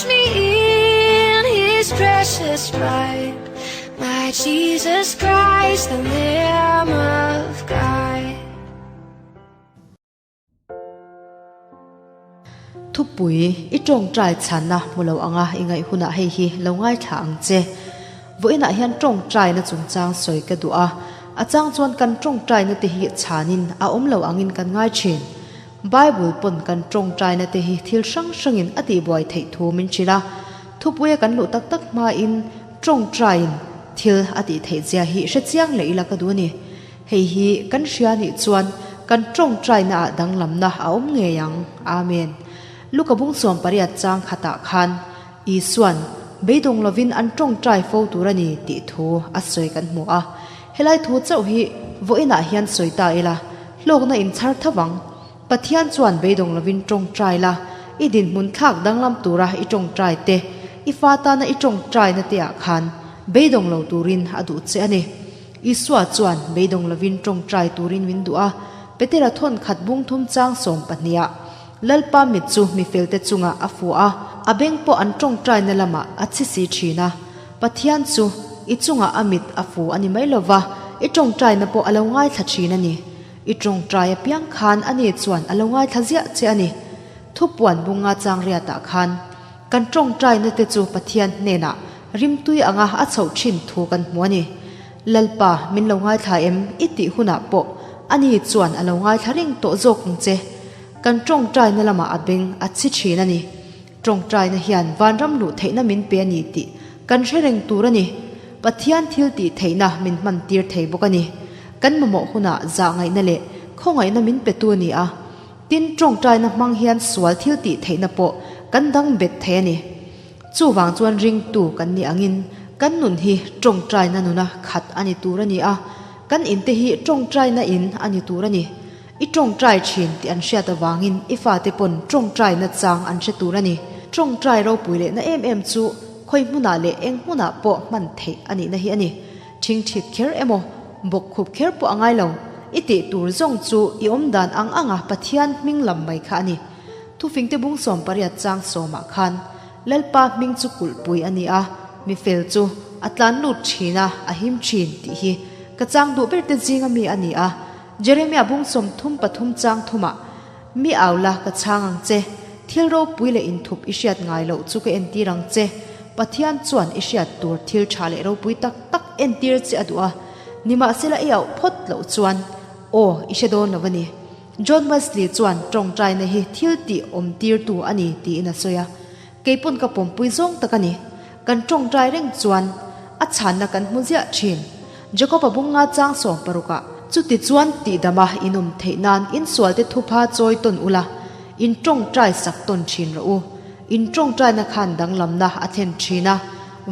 Wash me in his precious blood. My Jesus Christ, the Lamb of God. Thupui, I tawngtai chhanna hmu lo anga i ngaih hunah hei hi lo ngaithla ang che. Vawiinah hian tawngtaina chungchang sawi ka duh a, a chang chuan kan tawngtaina te hi chhanin a awm lo angin kan ngai thin. Bible pawn kan tawngtaina te hi thil hrang hrangin a tihbuai theih thu min hrilh a, thupuia kan luh tak tak hmain tawngtaiin thil a tih theih zia hi hre chiang leh ila ka duh a ni. Hei hi kan hria nih chuan kan tawngtaina ah danglamna a awm ngei ang. Amen. Luka bung 18 chang khatah khan Isuan beidawng lovin an tawngtai fo tur a ni tih thu a sawi kan hmu a. Helai thu chauh hi vawiinah hian sawi ta ila, hlawkna in chhar tho vang. Pathian chuan beidawng lovin tawngtai la, i dinhmun thlak danglam tura i tawngtai te, i fa tana i tawngtaina te ah khan beidawng lo turin a duh che a ni. Isua chuan beidawng lovin tawngtai turin min duh a, Petera thawn khat bung thum chang 12 ah, Lalpa mit chu mi felte chungah a fuh a, a beng pawh an tawngtaina lamah a chhi si thin a. Pathian chu i chungah a mit a fu a ni mai lova, i tawngtaina pawh a lo ngaithla thin a ni. I tawngtai apiang khan ani chuan a lo ngaithla ziah che a ni. Thupuan bunga chang riatah khan kan tawngtaina te chu Pathian hnenah rimtui anga a chhoh thin thu kan hmu a ni. Lalpa, min lo ngaithla em? I tih hunah pawh ani chuan a lo ngaithla reng tawh zawk ang che. Kan tawngtaina lamah a beng a chhi thin a ni. Tawngtaina hian vanram luh theihna min pe a ni tih kan hre reng tur a ni. Pathian thil tih theihna min hman tir thei bawk a ni. Kan mamawh hunah zahngaihna leh khawngaihna min pe tu a ni a. Tin, tawngtaina hmang hian sual thil tih theihna pawh kan dang bet thei a ni. Chuvang chuan ringtu kan nih angin kan nun hi tawngtaina nuna khat a ni tur a ni a, kan inte hi tawngtaina in a ni tur a ni. I tawngtai thin tih an hriat avangin i fate pawn tawngtai nachang an hre tur a ni. Tawngtai ropui lehna em em chu khawi hmunah leh eng hmunah pawh hman theih a nihna hi a ni. Thingthit kher emaw, bawk khup kher pawh a ngai lo. I tih tur zawng chu i awm dan ang anga Pathian hming lam mai kha a ni. Thufingte bung 18 chang sawmah khan Lalpa hming chu kulhpui a ni a, mi fel chu a tlan lut thin a, a him thin tih hi ka chang duh berte zinga mi a ni a. Jeremia bung 33 chang thumah, Mi au la, ka chhang ang che. Thil ropui leh inthup i hriat ngai loh chu ka entir ang che. Pathian chuan i hriat tur thil tha leh ropui tak tak entir che a duh a. Nimahsela i auh phawt loh chuan, Aw, i hre dawn lo a ni. John Wesley chuan tawngtaina hi thil tih awm tirtu a ni tiin a sawi a. Kei pawn ka pawmpui zawng tak a ni. Kan tawngtai reng chuan a chhanna kan hmu ziah thin. Jacob-a bunga chang 16 ah, Chuti chuan tihdama in awm theih nan insualte thupha chawi tawn ula, in tawngtai sak tawn thin rawh u. In tawngtaina khan danglamna a thlen thin a,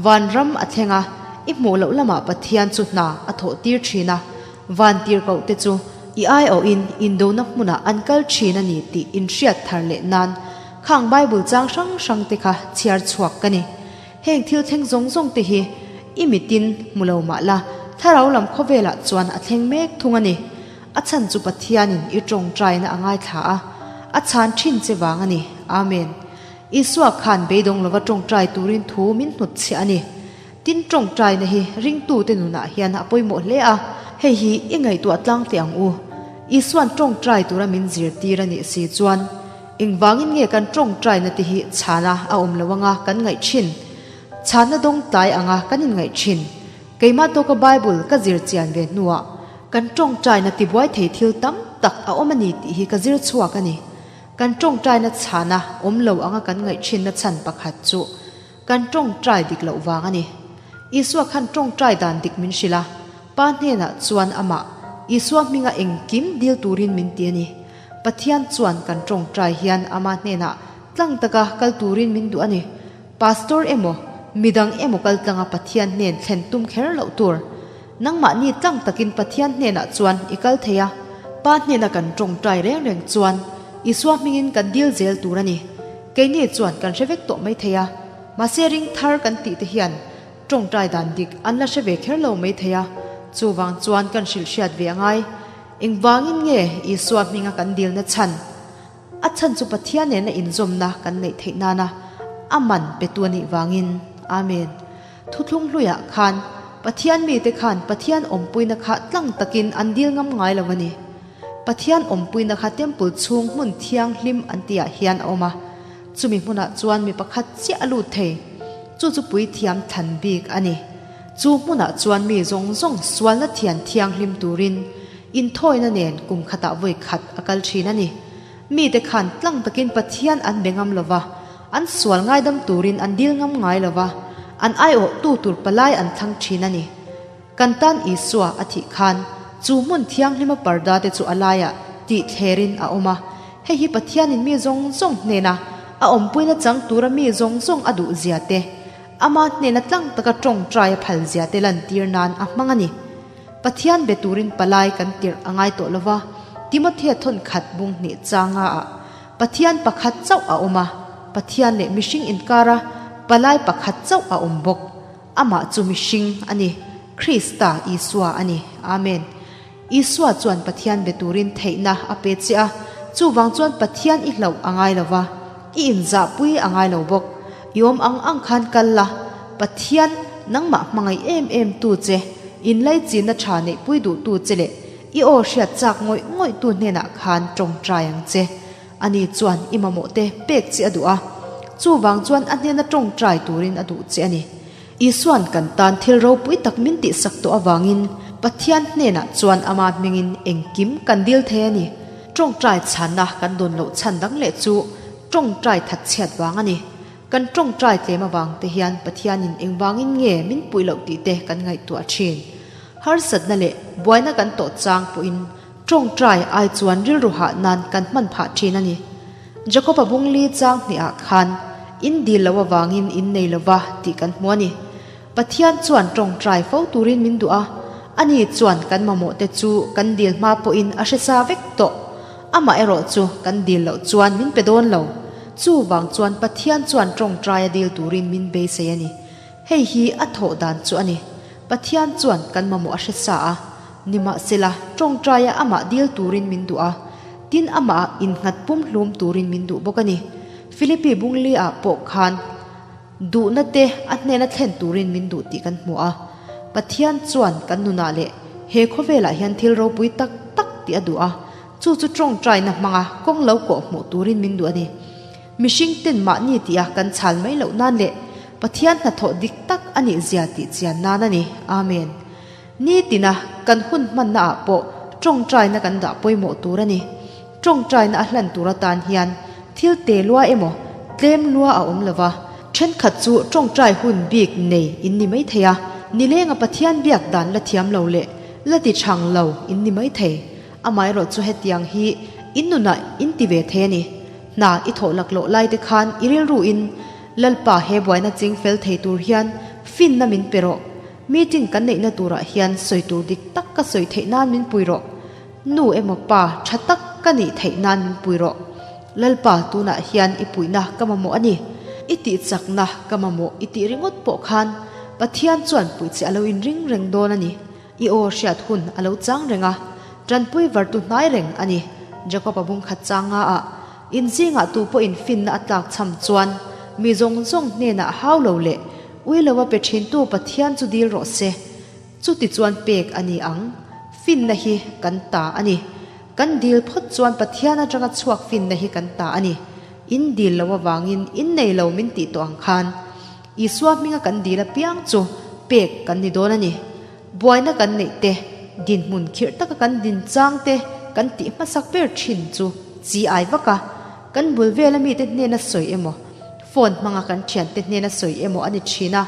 vanram a thleng a, i hmuh loh lamah Pathian chu hna a thawh tir thin a, van tirhkoh te chu i aiawhin indona hmunah an kal thin a ni tih inhriat thar leh nan Khang Bible chang hrang hrang te kha chhiar chhuak ka ni. Heng thil thleng zawng zawng te hi i mitin hmu lo mah la, thlarau lam khawvelah chuan a thleng mek thung a ni. A chhan chu Pathianin i tawngtaina a ngaithla a, a chhan thin che vang a ni. Amen. Isua khan beidawng lova tawngtai turin thu min hnutchhiah a ni. Tin tawngtaina hi ringtute nunah hian a pawimawh hle a, hei hi i ngaihtuah tlang teh ang u. Isuan tawngtai tura min zirtir a nih si chuan engvangin nge kan tawngtaina te hi chhana a awm lo anga kan ngaih thin? Chhana dawng tlai anga kan inngaih thin? Keimah tawka Bible ka zir chian ve hnuah kan tawngtaina tibuai thei thil tam tak a awm a ni tih hi ka zir chhuak a ni. Kan tawngtaina chhana awm lo anga kan ngaih thinna chhan pakhat chu Kan tawngtai dik loh vang a ni. Isua khan tawngtai dan dik min hrilh a, Pa hnenah chuan amah, Isua hminga engkim dil turin min ti a ni. Pathian chuan kan tawngtai hian ama hnenah tlang taka kal turin min duh a ni. Pastor emaw, midang emaw kal tlanga Pathian hnen thlen tum kher loh tur. Nangmahni tlang takin Pathian hnenah chuan i kal thei a, Pa hnena kan tawngtai reng reng chuan Isua hmingin kan dil zel tur a ni. Keini chuan kan hre vek tawh mai thei a, mahse ring thar kan tih te hian tawngtai dan dik an la hre ve kher lo mai thei a, chuvang chuan kan hrilh hriat ve a ngai. Engvangin nge Isua hminga kan dilna chhan? A chhan chu Pathian nena inzawmna kan neih theih nana. A man petu a nih vangin. Amen. Thuthlung hluiah khan Pathian mite khan Pathian awmpuina kha tlang takin an dil ngam ngai lo a ni. Pathian awmpuina kha temple chhung hmun thianghlim an tihah hian a awm a, chumi hmunah chuan mi pakhat chiah a lut thei. Chu chu puithiam thlan bik a ni. Chu hmunah chuan mi zawng zawng sualna thian thianghlim turin inthawina nen kum khatah vawi khat a kal thin a ni. Mite khan tlang takin Pathian an be ngam lo va, an sual ngaidam turin an dil ngam ngai lo va, an aiawhtu tur palai an thlang thin a ni. Kan tan Isua a thih khan chu hmun thianghlima parda te chu a laiah tih thlerin a awm a. Hei hi Pathianin mi zawng zawng hnena a awmpuina chang tura mi zawng zawng a duh zia te, ama hnena tlang taka tawngtai a phal zia te lantir nan a hmang a ni. Pathian be turin palai kan tirh a ngai tawh lova, Timothea thawnkhat bung hnih changa ah Pathian pakhat chauh a awm a, Pathian leh mihring inkara palai pakhat chauh a awm bawk. Amah chu mihring a ni, Krista Isua a ni. Amen. Isua chuan Pathian be turin theihna a pe che a, chuvang chuan Pathian i hlauh a ngai lova, i inzahpui a ngai lo bawk. I awm ang ang khan kal la, Pathian nangmah hmangaih em em tu che, inlaichinna tha neihpui duhtu che leh i aw hriat chak ngawih ngawihtu hnenah khan tawngtai ang che. Ani chuan i mamawh te pek che a duh a, chuvang chuan a hnena tawngtai turin a duh che a ni. Isuan kan tan thil ropui tak min tihsak tawh avangin Pathian hnenah chuan ama hmingin engkim kan dil thei a ni. Tawngtai chhanna kan dawn loh chhan dang leh chu tawngtai thatchhiat vang a ni. Kan tawngtai tlem avang te hian Pathianin engvangin nge min puih loh tih te kan ngaihtuah thin. Harsatna leh buaina kan tawh chang pawhin Tawngtai ai chuan rilru hah nan kan hman phah thin a ni. Jakob-a bungli chang hnehah khan, In dil lo avangin in nei lo va tih kan hmu a ni. Pathian chuan tawngtai fo turin min duh a, ani chuan kan mamawh te chu kan dil hma pawhin a hre sa vek tawh. Amah erawh chu kan dil loh chuan min pe dawn lo. Chuvang chuan Pathian chuan tawngtai a dil turin min beisei a ni. Hei hi a thawh dan chu a ni. Pathian chuan kan mamawh a hre sa a. Nimahsela, tawngtaia amah dil turin min duh a, tin amah innghat pumhlum turin min duh bawk a ni. Philippi bungli-ah pawh khan duhna te a hnena thlen turin min duh tih kan hmu a. Pathian chuan kan nunah leh he khawvelah hian thil ropui tak tak tih a duh a, chu chu tawngtaina hmanga kawng lo kawh hmuh turin min duh a ni. Mihring ten mahni tih a kan chhal mai loh nan leh Pathian hnathawh dik tak a nih zia tih chian nan a ni. Amen. Nitina kan hun hmanna ah pawh tawngtaina kan dah pawimawh tur a ni. Tawngtaina a hlan tur atan hian thil te lua emaw tlem lua a awm lova, thenkhat chu tawngtai hun bik nei in ni mai thei a, nilenga Pathian biak dan la thiam lo leh la ti chhang lo in ni mai thei. Amaherawh chu hetiang hi in nunah in ti ve thei a ni. Hna i thawh laklawh lai te khan i rilru in Lalpa he buaina ching fel thei tur hian finna min pe rawh. Meeting kan neihna turah hian sawi tur dik tak ka sawi theih nan min pui rawh. Nu emaw pa tha tak ka nih theih nan min pui rawh. Lalpa tunah hian i puihna ka mamawh a ni. I tih chakna ka mamawh i tih ringawt pawh khan Pathian chuan puih che a lo inring reng dawn a ni. I aw hriat hun a lo chang reng a, tanpui vartu hnai reng a ni. Jakob-a bungkhat changa ah inzingah tu pawhin finna a tlak cham chuan mi zawng zawng hnenah hau lo leh ui lo a pe thintu Pathian chu dil rawh se. Chuti chuan pek a ni ang. Finna hi kan ta a ni. Kan dil phawt chuan Pathian atanga chhuak finna hi kan ta a ni. In dil lo avangin in nei lo min tih tawh ang khan Isua hminga kan dil apiang chu pek kan ni dawn a ni. Buaina kan neih te, dinhmun khirh taka kan din chang te kan tih hmasak ber thin chu chi ai vak a, kan bul vela mite hnena sawi emaw, phone hmanga kan thiante hnena sawi emaw a ni thin a,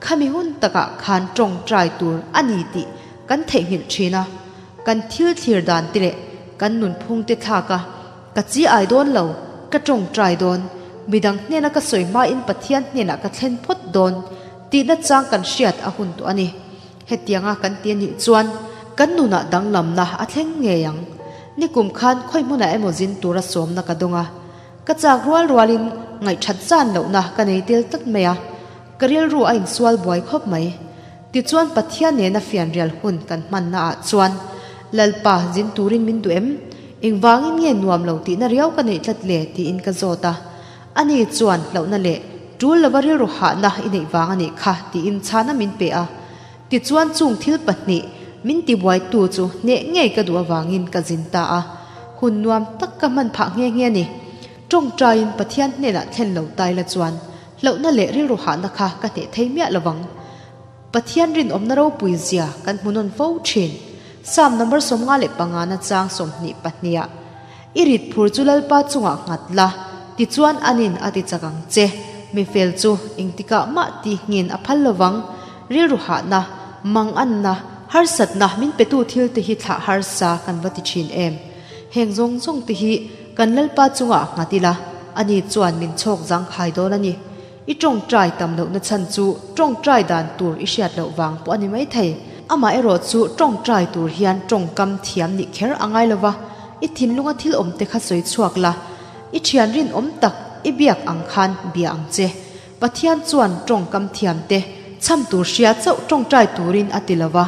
khami hun takah khan tawngtai tur a ni tih kan theihnghilh thin a, kan thil thlir dan te leh kan nunphung te thlak a, ka chi ai dawn lo, ka tawngtai dawn, midang hnena ka sawi hmain Pathian hnenah ka thlen phawt dawn. Tihna chang kan hriat a hun tawh a ni. Hetianga kan ti a nih chuan kan nunah danglamna a thleng ngei ang. Nikum khan khawi hmunah emaw zin tura sawmna ka dawng a. Ka chak rual rualin ngaihthat zan lohna ka nei tel tlat mai a. Ka rilru a insual buai khawp mai. Tichuan Pathian nena fianrial hun kan hmannaah chuan Lalpa zin turin min duh em? Engvangin nge nuam lo tihna riau ka neih tlat le? tiin ka zawt a. Ani chuan hlauhna leh. Ṭul lova rilru hahna i neih vang a nih kha, tiin chhana min pe a. Tichuan chung thil pahnih min tibuaitu chu hneh ngei ka duh avangin ka zin ta a. Hun nuam tak ka hman phah nghe nghe a ni. Tawngtaiin Pathian hnenah thlen lo tai la chuan hlauhna leh rilru hahna kha ka hneh thei miah lovang. Pathian rinawmna ropui zia kan hmu nawn fo thin. Psalm number 55 na chang 22 ah, I rit phur chu Lalpa chungah nghat la, tichuan anin a ti chak ang che. Mi fel chu engtikah mah tih ngin a phal lovang. Rilru hahna, manganna, harsatna min petu thil te hi thlah harsa kan va ti thin em? Heng zawng zawng te hi kan Lalpa chungah nghat ila, ani chuan min chhawk zangkhai dawn a ni. I tawngtai tam lohna chhan chu tawngtai dan tur i hriat loh vang pawh a ni maithei. Amaherawh chu tawngtai tur hian tawngkam thiam nih kher a ngai lova, i thinlunga thil awm te kha sawi chhuak la, i thian rinawm tak i biak ang khan bia ang che. Pathian chuan tawngkam thiam te chham tur hria chauh tawngtai turin a ti lova.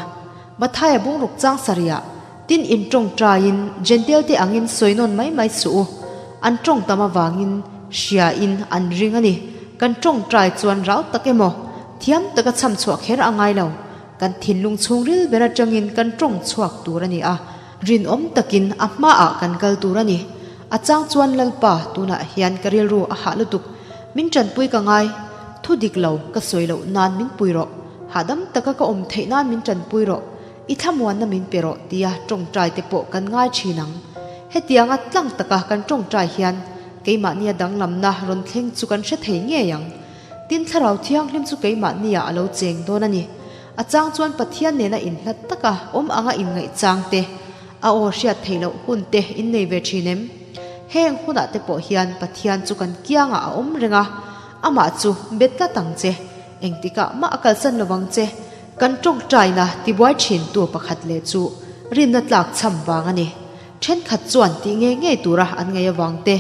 Mathaia bungruk chang sarihah tin in tawngtaiin Jentail te angin sawi nawn mai mai suh u. An tawng tam avangin hria in an ring a ni. Kan tawngtai chuan rau tak emaw thiam taka chham chhuah kher a ngai lo. Kan thinlung chhungril ber atangin kan tawng chhuak tur a ni a, rinawm takin a hmaah kan kal tur a ni. A chang chuan Lalpa tunah hian ka rilru a hah lutuk. Min tanpui ka ngai. Thu dik lo ka sawi loh nan min pui rawh. Hahdam taka ka awm theih nan min tanpui rawh. I thlamuanna min pe rawh tia tawngtai te pawh kan ngai thin ang. Hetianga tlang taka kan tawngtai hian keimahnia danglamna rawn thleng chu kan hre thei ngei ang. Tin Thlarau Thianghlim chu keimahnia a lo cheng dawn a ni. A chang chuan Pathian nena inhlat taka awm anga inngaih chang te, a aw hriat theih loh hun te in nei ve thin em? Heng hunah te pawh hian Pathian chu kan kiangah a awm reng a, amah chu be tlat ang che. Engtikah mah a kalsan lovang che. Kan tawngtaina tibuai thintu pakhat leh chu rinna tlak chham vang a ni. Thenkhat chuan tih ngei ngei tura an ngaih avang te,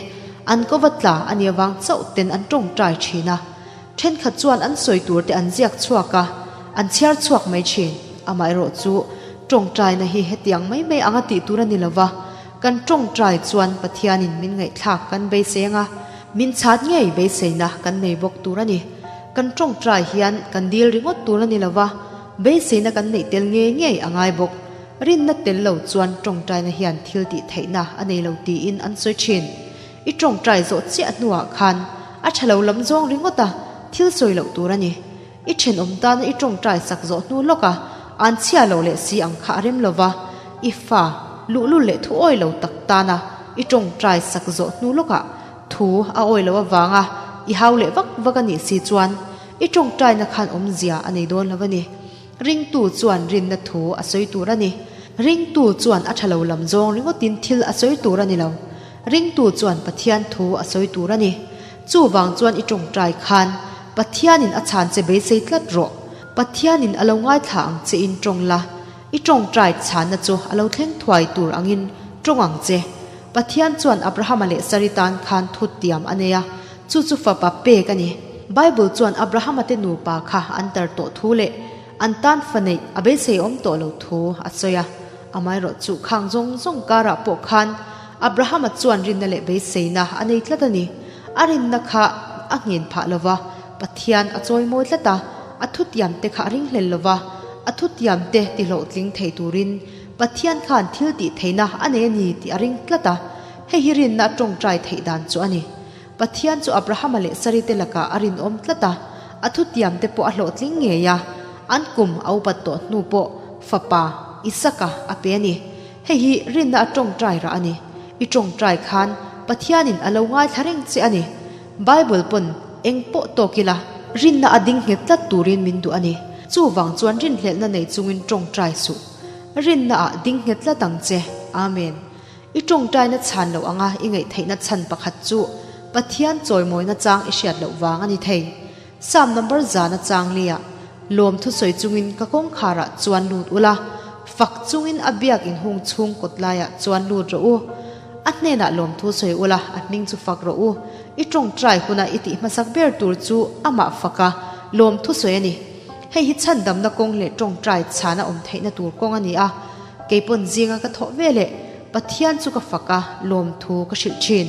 an kova tla a nih avang chauh ten an tawngtai thin a. Thenkhat chuan an sawi tur te an ziak chhuak a, an chhiar chhuak mai thin. Amaherawh chu tawngtaina hi hetiang mai mai anga tih tur a ni lova, kan tawngtai chuan Pathianin min ngaihthlak kan beisei anga min chhat ngei beiseina kan nei bawk tur a ni. Kan tawngtai hian kan dil ringawt tur a ni lova, beiseina kan neih tel ngei ngei a ngai bawk. Rinna tel lo chuan tawngtaina hian thil tih theihna a nei lo tiin an sawi thin. I tawngtai zawh chiah hnuah khan a tha lo lam zawng ringawt a, thil sawi loh tur a ni. I thenawm tana i tawngtai sak zawh hnu lawka an chhia lo leh si ang kha a rem lova, i fa luhlul leh thu awi lo tak tana i tawngtai sak zawh hnu lawkah Thu a awi loh avanga i hau leh vak vak a nih si chuan i tawngtaina khan awmzia a nei dawn lo a ni. Ringtu chuan rinna thu a sawi tur a ni. Ringtu chuan a tha lo lam zawng ringawtin thil a sawi tur a ni lo. Ringtu chuan Pathian thu a sawi tur a ni. Chuvang chuan i tawngtai khan Pathianin a chhan che beisei tlat rawh. Pathianin a lo ngaithla ang che in tawng la, i tawngtai chhanna chu a lo thleng thuai tur angin tawng ang che. Pathian chuan Abrahama leh Sari tan khan thut tiam a nei a, chu chu fapa pek a ni. Bible chuan Abrahama te nupa kha an tar tawh thu leh an tan fa neih a beisei awm tawh lo thu a sawi a. Amaherawh chu khang zawng zawng karah pawh khan Abrahama chuan rinna leh beiseina a nei tlat a ni. A rinna kha a nghen phah lo va, Pathian a chawimawi tlat a, a thutiam te kha a ringhlel lo va, a thutiam te tihlawhtling thei turin Pathian khan thil tih theihna a nei a ni tih a ring tlat a, hei hi rinna a tawngtai theih dan chu a ni. Pathian chu Abrahama leh Sari te lakah a rinawm tlat a, a thutiam te pawh a hlawhtling ngei a, an kum a upat tawh hnu pawh fapa Isaka a pe a ni. Hei hi rinna a tawngtai rah a ni. I tawngtai khan Pathianin a lo ngaithla reng che a ni. Bible pawn eng pawh tawk ila, rinna a ding nghet tlat turin min duh a ni. Chuvang chuan rinhlelhna nei chungin tawngtai suh. Rinna ah ding nghet tlat ang che. Amen. I tawngtaina chhan loh anga i ngaihtheihna chhan pakhat chu Pathian chawimawina chang i hriat loh vang a ni thei. Psalm number zana chang liah lawm thusawi chungin ka kawngkhar ah chuan lut ula, fak chungin a biak inhung chhung kawt laiah chuan lut rawh u. A hnenah lawm thusawi ula, a hming chu fak rawh u. I tawngtai huna i tih hmasak ber tur chu amah faka lawm thusawi a ni. Hei hi chhandamna kawng leh tawngtai chhana awm theihna tur kawng a ni a, keipawn zinga ka thawh ve leh Pathian chu ka fak a, lawmthu ka hrilh thin.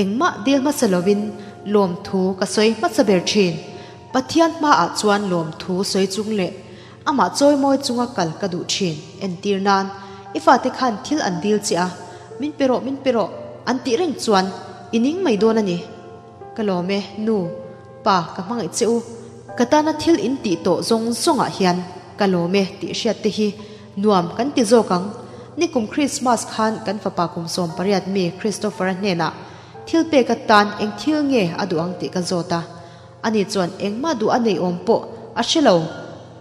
Engmah dil hmasa lovin Lawmthu ka sawi hmasa ber thin. Pathian hmaah chuan lawmthu sawi chung leh amah chawimawi chunga kal ka duh thin. Entir nan, i fate khan thil an dil che a, min pe rawh, min pe rawh an tih reng chuan i ning mai dawn a ni. Ka lawm e, nu, pa ka hmangaih che u. Ka tana thil in tih tawh zawng zawngah hian ka lawm e tih hriat te hi nuam kan ti zawk ang. Nikum Krismas khan kan fapa kum 18 mi Christopher-a hnenah thil pek atan eng thil nge a duh ang tih ka zawt a. Ani chuan engmah duh a nei awm pawh a hre lo,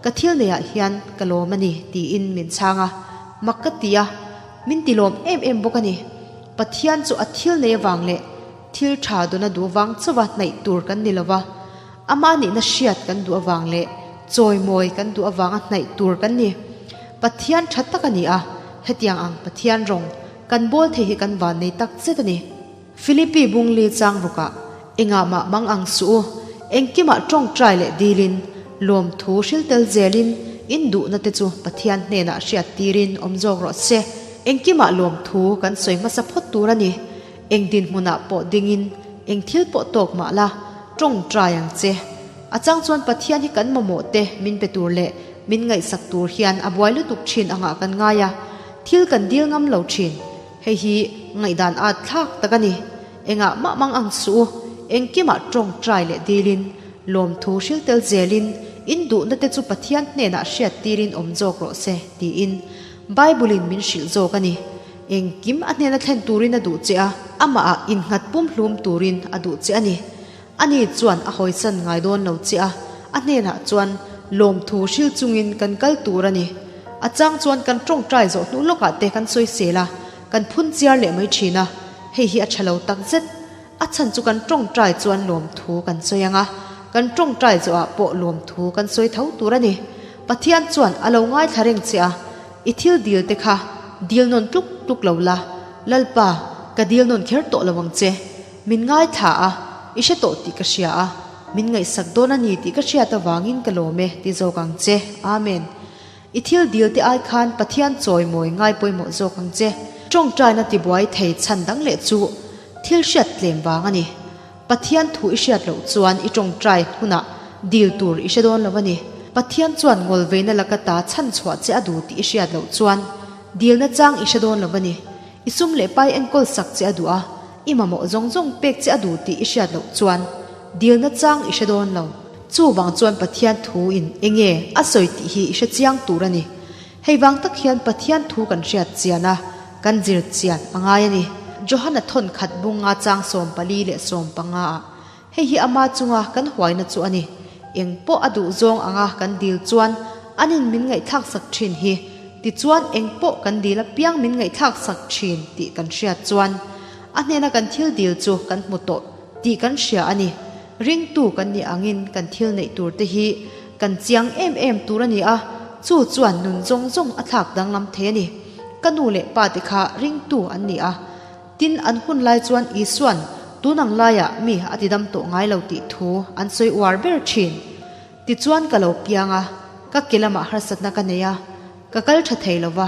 ka thil neiah hian ka lawm a ni tiin min chhang a, mak ka ti a, min ti lawm em em bawk a ni. Pathian chu a thil nei avang leh thil tha dawna duh vang chauha hnaih tur kan ni lova, amah nihna hriat kan duh avang leh chawimawi kan duh avanga hnaih tur kan ni. Pathian tha tak a ni a, hetiang ang Pathian rawng kan bawl thei hi kan van nei tak zet a ni. Philippi bungli chang rukah engah mah mang ang suh u, engkimah tawngtai leh dilin, lawmthu hril tel zelin in duhna te chu Pathian hnenah hriat tirin awm zawk rawh se. Engkimah lawmthu kan sawi hmasa phawt tur a ni. Eng dinhmunah pawh dingin eng thil pawh tawk mah la, tawngtai ang che. A chang chuan Pathian hi kan mamawh te min pe tur leh min ngaihsak tur hian a buai lutuk thin angah kan ngai a, thil kan dil ngam lo thin. Hei hi ngaihdan at thlak tak a ni. Engah mah mang ang suh u, engkimah tawngtai leh dilin, lawmthu hril tel zelin, in duhna te chu Pathian hnenah hriat tirin awm zawk rawh se, tiin Bible-in min hrilh zawk a ni. Engkim a hnena thlen turin a duh che a, amahah innghat pumhlum turin a duh che a ni. Ani chuan a hawisan ngai dawn lo che a, a hnenah chuan lawmthu hril chungin kan kal tur a ni. A chang chuan kan tawngtai zawh hnu lawkah te kan sawi sel a, kan phun chiar leh mai thin a, hei hi a tha lo tak zet. A chhan chu kan tawngtai chuan lawmthu kan sawi ang a, kan tawngtai zawhah pawh lawmthu kan sawi tho tur a ni. Pathian chuan a lo ngaithla reng che a, i thil dil te kha dil nawn tluk tluk lo la, Lalpa, ka dil nawn kher tawh lo ang che. Min ngaithla a, i hre tawh tih ka hria a, min ngaihsak dawn a ni tih ka hriat avangin ka lawm e ti zawk ang che. Amen. I thil dil te ai khan Pathian chawimawi ngai pawimawh zawk ang che. Tawngtaina tibuai thei chhan dang leh chu thil hriat tlem vang a ni. Pathian thu i hriat loh chuan i tawngtai hunah dil tur i hre dawn lo a ni. Pathian chuan ngawlveina laka ta chhan chhuah che a duh tih i hriat loh chuan dilna chang i hre dawn lo a ni. I sum leh pai enkawl sak che a duh a, i mamawh zawng zawng pek che a duh tih i hriat loh chuan dilna chang i hre dawn lo. Chuvang chuan Pathian thu in enge a sawi tih hi i hre chiang tur a ni. Hei vang tak hian Pathian thu kan hriat chian a, kan zir chian a ngai a ni. Johana thawn khat bunga chang 14 leh 15 ah hei hi ama chunga kan huaina chu a ni. Eng pawh a duh zawng anga kan dil chuan anin min ngaihthlak sak thin hi. Tichuan eng pawh kan dil apiang min ngaihthlak sak thin tih kan hriat chuan a hnena kan thil dil chu kan hmu tawh tih kan hria a ni. Ringtu kan nih angin kan thil neih tur te hi kan chiang em em tur a ni a, chu chuan nun zawng zawng a thlak danglam thei a ni. Ka nu leh pa te kha ringtu an ni a, tin an hun lai chuan Isua'n tun ang laiah mi a tidam tawh ngai lo tih thu an sawi uar ber thin. Tichuan ka lo piang a, ka ke lamah harsatna ka nei a, ka kal tha thei lo va.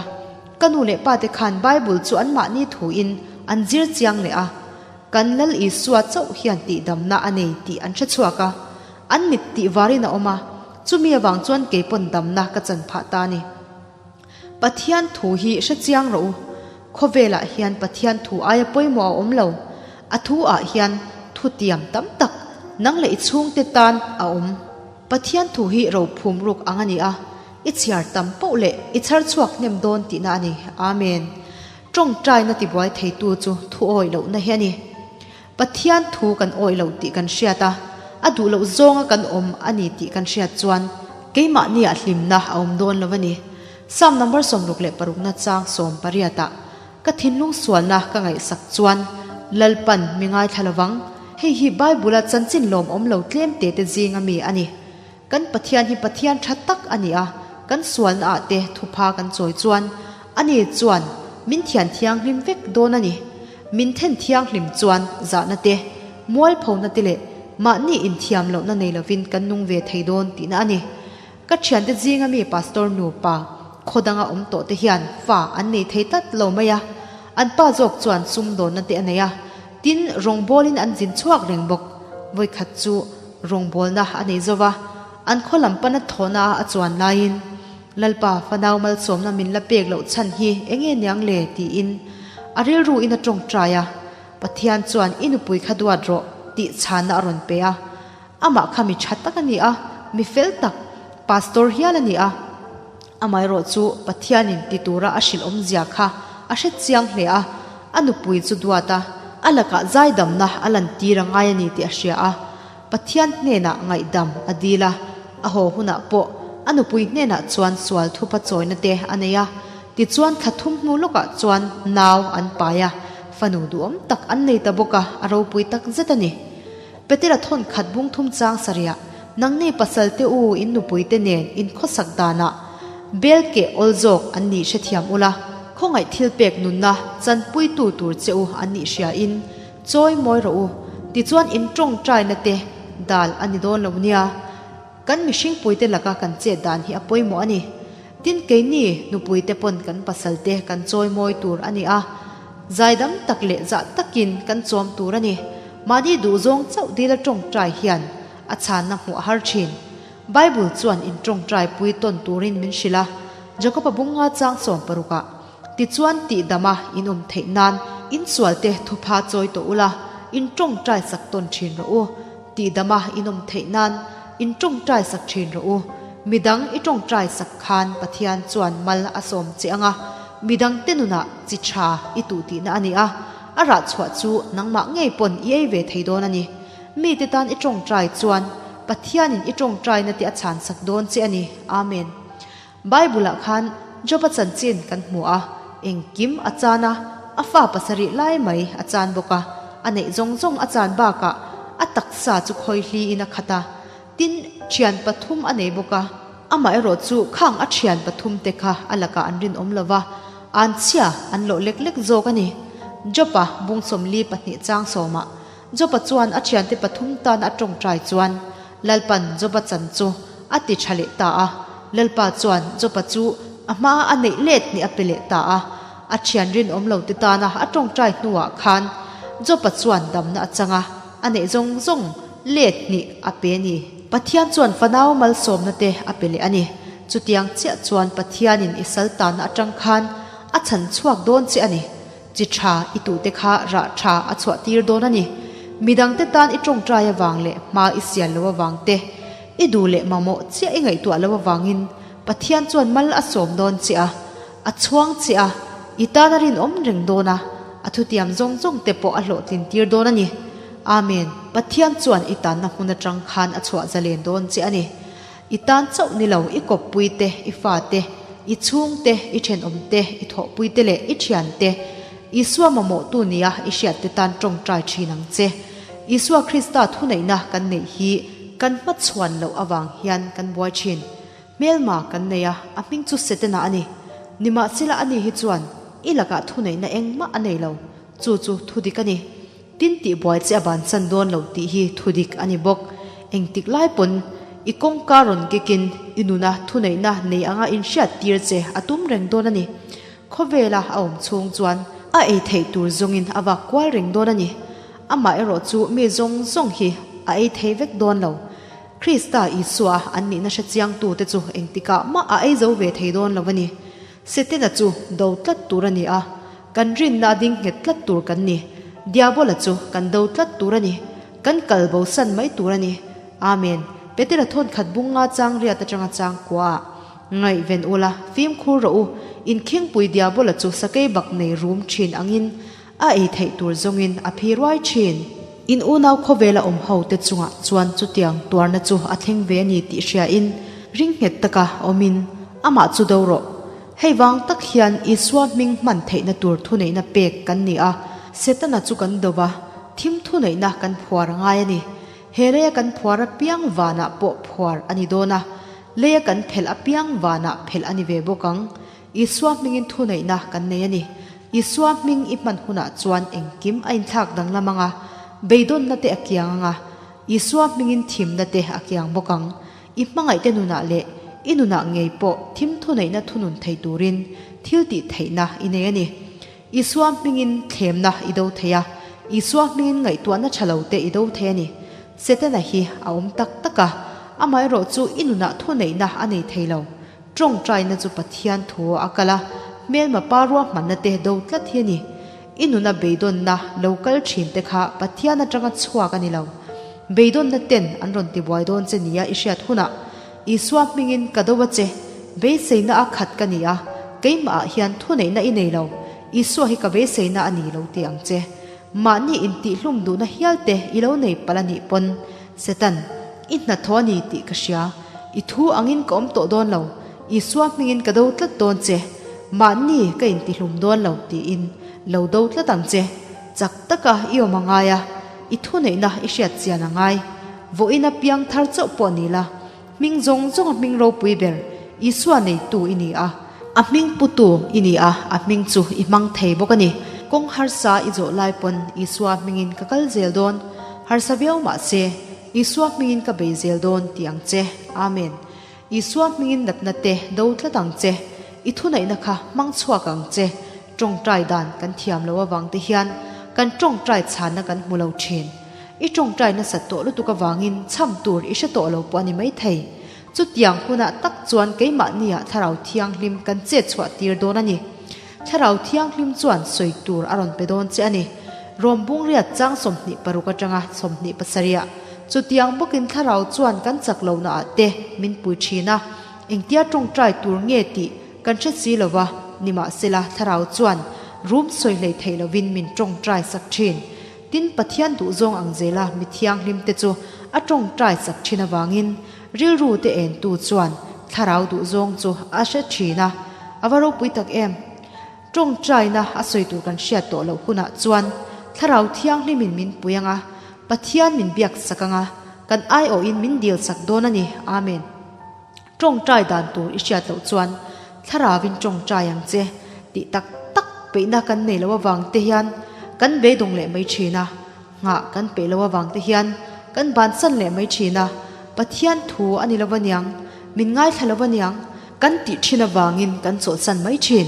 Ka nu leh pa te khan Bible chu anmahni thuin an zir chiang leh a, kan Lal Isua chauh hian tihdamna a nei tih an hre chhuak a, an mit tih varin a awm a, chumi avang chuan keipawn damna ka chan phah ta a ni. Pathian thu hi hre chiang rawh u. Khawvelah hian Pathian thu aia pawimawh a awm lo. A thu ah hian thu tiam tam tak nang leh i chhungte tan a awm. Pathian thu hi rophum ruk ang a ni a, i chhiar tam poh leh i chhar chhuak hnem dawn tihna a ni. Amen. Tawngtaina tibuai theitu chu thu awih lohna hi a ni. Pathian thu kan awih lo tih kan hriat a, a duh loh zawnga kan awm a ni tih kan hriat chuan keimahniah hlimna a awm dawn lo a ni. Psalm number 66 na chang 18 ah ka thinlung sualna ka ngaihsak chuan Lalpan mi ngaithla lovang. Hei hi Bible-a chanchin lawmawm lo tlem te te zinga mi a ni. Kan Pathian hi Pathian tha tak a ni a, kan sualna ah te thupha kan chawi chuan ani chuan min thian thianghlim vek dawn a ni. Min then thianghlim chuan zahna te, mualphona te leh mahni inthiam lohna nei lovin kan nung ve thei dawn tihna a ni. Ka thiante zinga mi pastor nupa khaw danga awm tawh te hian fa an nei thei tlat lo mai a, an pa zawk chuan sumdawnna te a nei a, tin rawngbawlin an zin chhuak reng bawk. Vawikhat chu rawngbawlna a nei zo va, an khaw lam pana thawhna a chuan laiin, Lalpa fanau malsawmna min la pek loh chhan hi enge niang le? tiin a rilru in a tawngtai a. Pathian chuan i nupui kha duat rawh tih chhanna a rawn pe a. Amah kha mi tha tak a ni a, mi fel tak, pastor hial a ni a. Amaherawh chu Pathianin ti tura a hrilh awmzia kha a hre chiang hle a, a nupui chu duat a, a lakah zaidamna a lantir a ngai a ni tih a hria a. Pathian hnenah ngaihdam a dil a, a haw hunah pawh a nupui hnenah chuan sual thupa chawina te a nei a. Tichuan thla thum hnu lawkah chuan nau an pai a, fanu duhawm tak an nei ta bawk a, a ropui tak zet a ni. Petera thawn khat bung thum chang sarih, Nangni pasal te u in nupui te nen in khawsak danah bel keh awl zawk an nih hrethiam ula, khawngaih thil pek nunna chanpuitu tur che u an nih hria in chawi mawi rawh u, tichuan in tawngtaina te dal a ni dawn lo nia. Kan mihringpuite laka kan chet dan hi a pawimawh a ni. Tin, keini nupuite pawn kan pasalte kan chawi mawi tur a ni a, zaidam tak leh zah takin kan chawm tur a ni. Mahni duhzawng chauh dila tawngtai hian a chhanna hmuh a har thin. Bible chuan in tawngtai pui tawn turin min hrilh a, Jakob-a bunga chang 16 ah, Tichuan tihdama in awm theih nan in sualte thupha chawi tawh ula, in tawngtai sak tawn thin rawh u. Tihdama in awm theih nan in tawngtai sak thin rawh u. Midang i tawngtai sak khan Pathian chuan mal a sawm che ang a, midang te nunah chi tha i tuh tihna a ni a, a rah chhuah chu nangmah ngei pawn i ei ve thei dawn a ni. Mite tan i tawngtai chuan Pathianin i tawngtaina te a chhan sak dawn che a ni. Amen. Bible-ah khan Job-a chanchin kan hmu a, engkim a chan a, a fa pasarih lai mai a chan bawk a, a neih zawng zawng a chan bakah a taksa chu khawihliin a khat a, tin, thian pathum a nei bawk a, amaherawh chu khang a thian pathum te kha a lakah an rinawm lo va, an chhia an lawh lek lek zawk a ni. Job-a bung 42 chang sawmah Job-a chuan a thiante pathum tan a tawngtai chuan Lalpan Job-a chan chu a ti tha leh ta a. Lalpa chuan Job-a chu a hma a neih let ni a pe leh ta a. A thian rinawm lo te tana a tawngtai hnuah khan Job-a chuan damna a chang a, a neih zawng zawng let hnih a pe a ni. Pathian chuan fanau malsawmna te a pe leh a ni. Chutiang chiah chuan Pathianin i sal tanna atang khan a chhan chhuak dawn che a ni. Chi tha i tuhte kha rah tha a chhuah tir dawn a ni. Midangte tan i tawngtai avang leh hma i sial lo avang te, i duh leh mamawh chiah i ngaihtuah lo avangin Pathian chuan mal a sawm dawn che a, a chhuang che a, i tan a rinawm reng dawn a, a thutiam zawng zawng te pawh a hlawhtlin tir dawn a ni. Amen. Pathian chuan i tanna hmun atang khan a chhuah zalen dawn che a ni. I tan chauh ni lo, i kawppui te, i fa te, i chhung te, i thenawm te, i thawhpui te leh i thian te, Isua mamawhtu nia i hriat te tan tawngtai thin ang che. Isua Krista thuneihna kan neih hi kan hmachhuan loh avang hian kan buai thin. Hmelma kan nei a, a hming chu Setana a ni. Nimahsela ani hi chuan i lakah thuneihna engmah a nei lo. Chu chu thudik a ni. Tin tihbuai che a bansan dawn lo tih hi thudik a ni bawk. Engtik lai pawn i kawngka rawn kikin i nuna thuneihna nei anga inhriat tir che a tum reng dawn a ni. Khawvela a awm chhung chuan a ei theih tur zawngin a vak kual reng dawn a ni. Amah erawh chu mi zawng zawng hi a ei thei vek dawn lo. Krista Isua an nihna hrechiangtute chu engtikah mah a ei zo ve thei dawn lo a ni. Setana chu do tlat tur a ni a, kan rinna a ding nghet tlat tur kan ni. Diabola chu kan do tlat tur a ni, kan kal bosan mai tur a ni. Amen. Petera thawn khat bung nga chang riat atanga chang kua ah ngaihven ula, fimkhur rawh u, inkhingpui Diabola chu sakei bak nei rum thin angin a ei theih tur zawngin a phi ruai thin. In unau khawvela awm ho te chungah chuan chutiang tuarna chu a thleng ve a ni tih hriain ring nghet taka awmin amah chu do rawh. Hei vang tak hian Isua hming hman theihna tur thuneihna pek kan ni a, Setana chu kan do va, thim thuneihna kan phuar a ngai a ni. He leia kan phuar apiang vanah pawh phuar a ni dawn a, leia kan phelh apiang vanah phelh a ni ve bawk ang. Isua hmingin thuneihna kan nei a ni. Isua hming i hman hunah chuan engkim a inthlak danglam ang a, beidawnna te a kiang ang a, Isua hmingin thimna te a kiang bawk ang. I hmangaihte nunah leh i nunah ngei pawh thim thuneihna thunun thei turin thil tih theihna i nei a ni. Isua hmingin thlemna i do thei a, Isua hmingin ngaihtuahna tha lo te i do thei a ni. Setana hi a awm tak tak a, amaherawhchu i nunah thuneihna a nei thei lo. Tawngtaina chu Pathian thu a kal a, hmelma pa ruahmanna te do tlat hi a ni. I nuna beidawnna lo kal thin te kha Pathian atanga chhuak a ni lo. Beidawnna ten an rawn tibuai dawn che nia i hriat hunah, Isua hmingin ka do a che, beiseina a khat ka ni a, keimahah hian thuneihna i nei lo, Isua hi ka beiseina a ni lo ti ang che. Mahni intihhlum duhna hial te i lo nei palh a nih pawn, Satan, i hnathawh a ni tih ka hria. I thu angin ka awm tawh dawn lo. Isua hmingin ka do tlat dawn che. Mahni ka intihlum dawn lo tiin lo do tlat ang che. Chak taka i awm a ngai a, i thuneihna i hriat chian a ngai. Vawiin a piang thar chauh pawh ni la, hming zawng zawnga hming ropui ber Isua neitu i ni a. A hming putu i ni a, a hming chu i hmang thei bawk a ni. Kawng harsa i zawh lai pawn Isua hmingin ka kal zel dawn. Harsa viau mah se, Isua hmingin ka bei zel dawn ti ang che. Amen. Isua hmingin natna te do tlat ang che. I thuneihna kha hmang chhuak ang che. Tawngtai dan kan thiam lo avang te hian kan tawngtai chhanna kan hmu lo thin. I tawngtai nasat tawh lutuk avangin chham tur i hre tawh lo pawh a ni maithei. Chutiang hunah tak chuan keimahniah Thlarau Thianghlim kan chet chhuah tir dawn a ni. Thlarau Thianghlim chuan sawi tur a rawn pe dawn che a ni. Rom bungriat chang 26 atanga 27 ah chutiang bawkin Thlarau chuan kan chak lohnaah te min pui thin a, engtia tawngtai tur nge tih kan hre si lo va, nimahsela Thlarau chuan rum sawi hlei theih lovin min tawngtai sak thin. Tin, Pathian duhzawng ang zela mi thianghlim te chu a tawngtai sak thin avangin rilru te entu chuan Thlarau duhzawng chu a hre thin a, a va ropui tak em! Tawngtaina a sawi tur kan hriat tawh loh hunah chuan Thlarau Thianghlimin min pui ang a, Pathian min biak sak ang a, kan aiawhin min dil sak dawn a ni. Amen. Tawngtai dan tur i hriat loh chuan Thlarauin tawngtai ang che tih tak tak peihna kan nei loh avang te hian kan beidawng leh mai thin a, nghah kan peih loh avang te hian kan bansan leh mai thin a, Pathian thu a ni lo aniang, min ngaithla lo aniang kan tih thin avangin kan chawlhsan mai thin.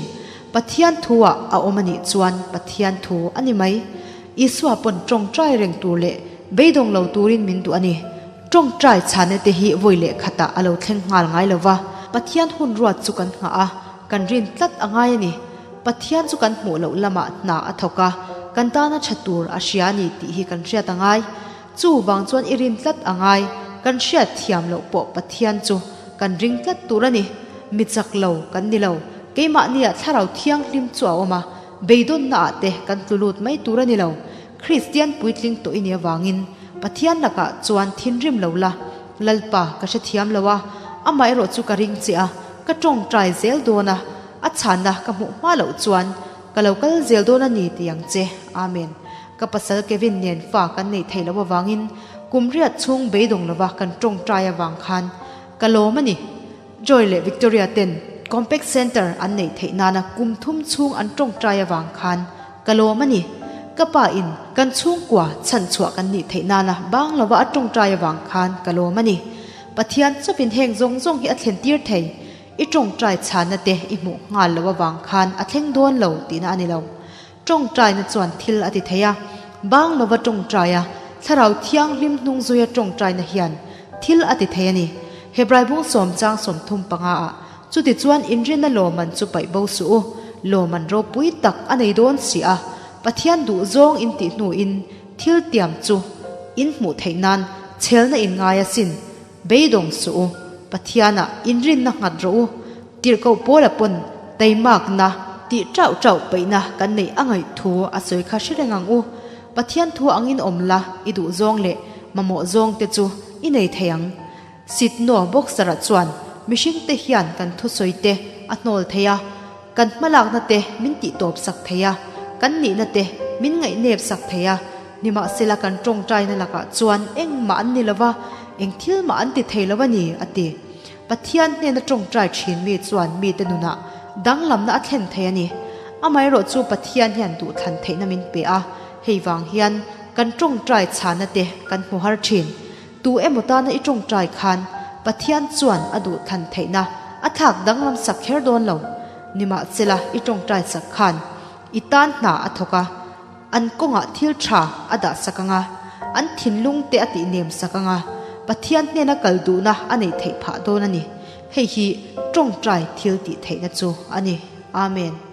Pathian thu ah a awm a nih chuan Pathian thu a ni mai. Isua pawn tawngtai reng tur leh beidawng lo turin min duh a ni. Tawngtai chhane te hi vawi leh khatah a lo thleng nghal ngai lo va, Pathian hun ruat chu kan nghah a, kan rin tlat a ngai a ni. Pathian chu kan hmuh loh lamah hna a thawk a, kan tana tha tur a hria a ni tih hi kan hriat a ngai. Chuvang chuan i rin tlat a ngai, kan hriat thiam loh pawh Pathian chu kan ring tlat tur a ni. Mi chak lo kan ni lo, keimahniah Thlarau Thianghlim chu a awm a, beidawnna ah te kan tlu lut mai tur a ni lo. Kristian puitling tawh i nih avangin Pathian lakah chuan thinrim lo la, Lalpa ka hrethiam lo a, amaherawh chu ka ring che a, ka tawngtai zel dawn a, a chhanna ka hmuh hma loh chuan ka lo kal zel dawn a ni ti ang che. Amen. Ka pasal Kevin nen fa kan neih theih loh avangin kum riat chhung beidawng lova kan tawngtai avang khan ka lawm a ni. Joy leh Victoria ten Compact Center an neih theih nana kum thum chhung an tawngtai avang khan ka lawm a ni. Ka pa in kan chhungkua chhan chhuah kan nih theih nana bang lova a tawngtai avang khan ka lawm a ni. Pathian chawpin heng zawng zawng hi a thlen tir thei. I tawngtai chhanna te i hmuh nghal lo avang khan a thleng dawn lo tihna a ni lo. Tawngtaina chuan thil a ti thei a, bang lova tawngtaia Thlarau Thianghlim hnung zuia tawngtaina hian thil a ti thei a ni. Hebrai bung sawm chang 35 ah, Chuti chuan inrinna lawman chu paih bo suh u, lawman ropui tak a nei dawn si a, Pathian duh zawng in tih hnuin thil tiam chu in hmuh theih nan chhelna in ngai asin, Beidawng suh u, Pathianah inrinna nghat rawh u, tirhkoh Paula pawn taimakna tih chauh chauh peihna kan neih a ngaih thu a sawi kha hre reng ang u. Pathian thu angin awm la, i duh zawng leh mamawh zawng te chu i nei thei ang. Sitnaw boxer-ah chuan mihringte hian kan thusawi te a hnawl thei a, Kan hmalakna te min tihtawp sak thei a, kan nihna te min ngaihnep sak thei a, nimahsela kan tawngtaina lakah chuan engmah an ni lova, eng thil mah an ti thei lo a ni, a ti. Pathian hnena tawngtai thin mi chuan mite nunah danglamna a thlen thei a ni. Amaherawh chu Pathian hian duhthlan theihna min pe a, hei vang hian kan tawngtai chhana te kan hmu har thin. Tu emaw tana i tawngtai khan Pathian chuan a duh thlan theihna a thlak danglam sak kher dawn lo. Nimahsela i tawngtai sak khan i tan hna a thawk a, an kawngah thil tha a dah sak ang a. an thinlung te a tihnem sak ang a, Pathian hnena kal duhna a neih theih phah dawn a ni. Hei hi tawngtai thil tih theihna chu a ni. Amen.